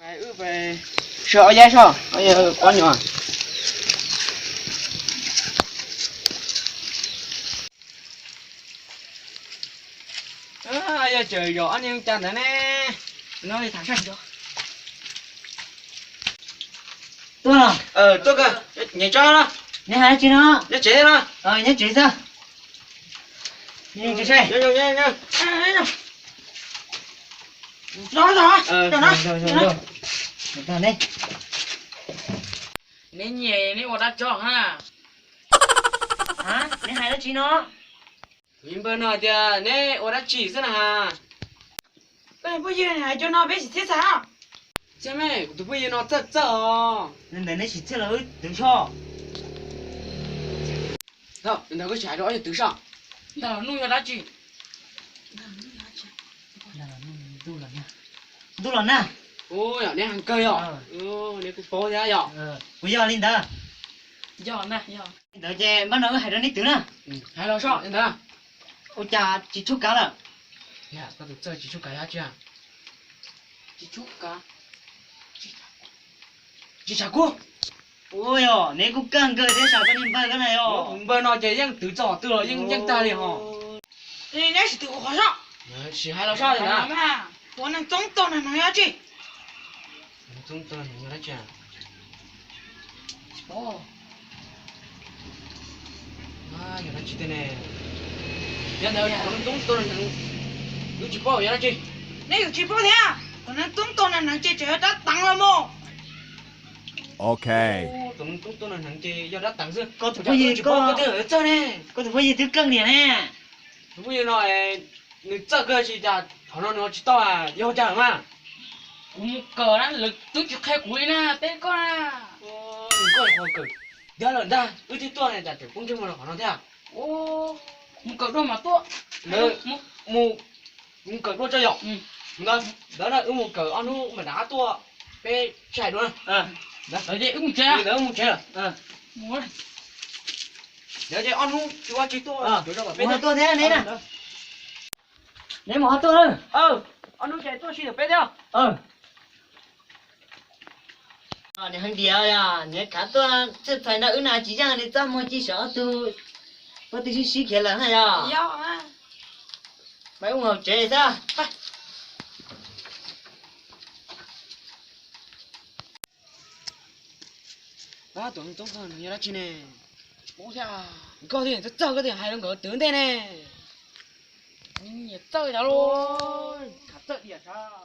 Wb pais saib ob yaig soj, ob yaig ob nyuag. Yog tseem yog ob niag cas ntawd ne, no tham saib. Tuaj, tuaj kawg, nyob tso no. Neb hais dab tsi no? Nyob tsev no. Nyob tsev xwb. Neb nyiam neb ua dab tsi ha? Neb hais dab tsi no? Kuv npawg no hais tias neb ua dab tsi xwb na ha. Koj niag phooj ywg hais cov no peb sim txhiaj xav. Txhiaj me, kuv tus phooj ywg no txawj txawj os. Li ntawd neb sim txhiaj los wb twv soj. Li ntawd koj sim hais rau ob yawg twv soj. Ntawm nuj yog dab tsi? Ntuj los nag. Ua yog neb heev kawg yog. Neb kuj paub thiab yog. Kuv yog li ntawd. Yog na, yog. Li ntawd ces npaj no wb hais rau neb twv na. Hais los soj li ntawd. Ua cas tsis tshub kav lawm? Koj tus txawj tsis tshub kav yog dab tsi? Tsis tshub kav, tsis tshav kub. Ua yog neb kuj kawg nkaus thiab, saib koj niag npawg koj na yog. Kuv npawg no ces yeej twv txog qhov twg los yeej yeej tag li hos. Neb sim twv kuv qhov soj. Sim hais los soj li ntawd. Kuv neeg txoob tuaj neeg hneev yog dab tsi? Txoob tuaj neeg hneev yog dab tsi? Tsis paub. Yog dab tsi tiag ne? Yog ntawd kuv neeg txoob tuaj neeg hneev, wb tsis paub yog dab tsi. Neb yuav tsis paub thiab, kuv neeg txoob tuaj neeg hneev ces tseem yog rab teev los mas. Ok. Tus neeg txoob tuaj neeg hneev ces yog rab teev xwb. Koj tus phooj ywg, koj tus phooj ywg twb keej niam ne. Tus phooj ywg no nws txawj kawg, tsis cas qhov no nws tsis tau yog cas mas. Kuv mus kawm na, lawv twb tsis qhia kuv li na, teb koj na. Koj qhov kawm dag lawm ntag, wb twb tuaj ne cas tseem poob ntsej muag rau qhov no thiab. Mus kawm dua mas tuaj. Mus, mus kawm dua tso yom. Ntawd na, wb mus kawm ob hnub mam rov qab tuaj, peb tsis hais dua na. Ntawd wb mus tsev. Ntawd wb mus tsev lawm. Ntawd ces ob hnub tsis ua tsis tuaj, mus ho tuaj thiab neb na. Neb mus ho tuaj. Ob hnub ces tuaj sib ntawm peb thiab. Nws heev diam, nws khav tuaj txhij txhais nrog wb na, tsis yeej nws txaj muag ci saum ob tug, ob tug sib sib khiav lawm na yog. Peb mus hauv tsev xwb. Tus neeg txoob tuaj neeg hneev yog dab tsi ne? Tsis paub thiab. Koj thiaj txawj txawj, koj thiaj hais rau nkawd twv ntej ne. Nyiam txawj cas los khav txawj diam sav.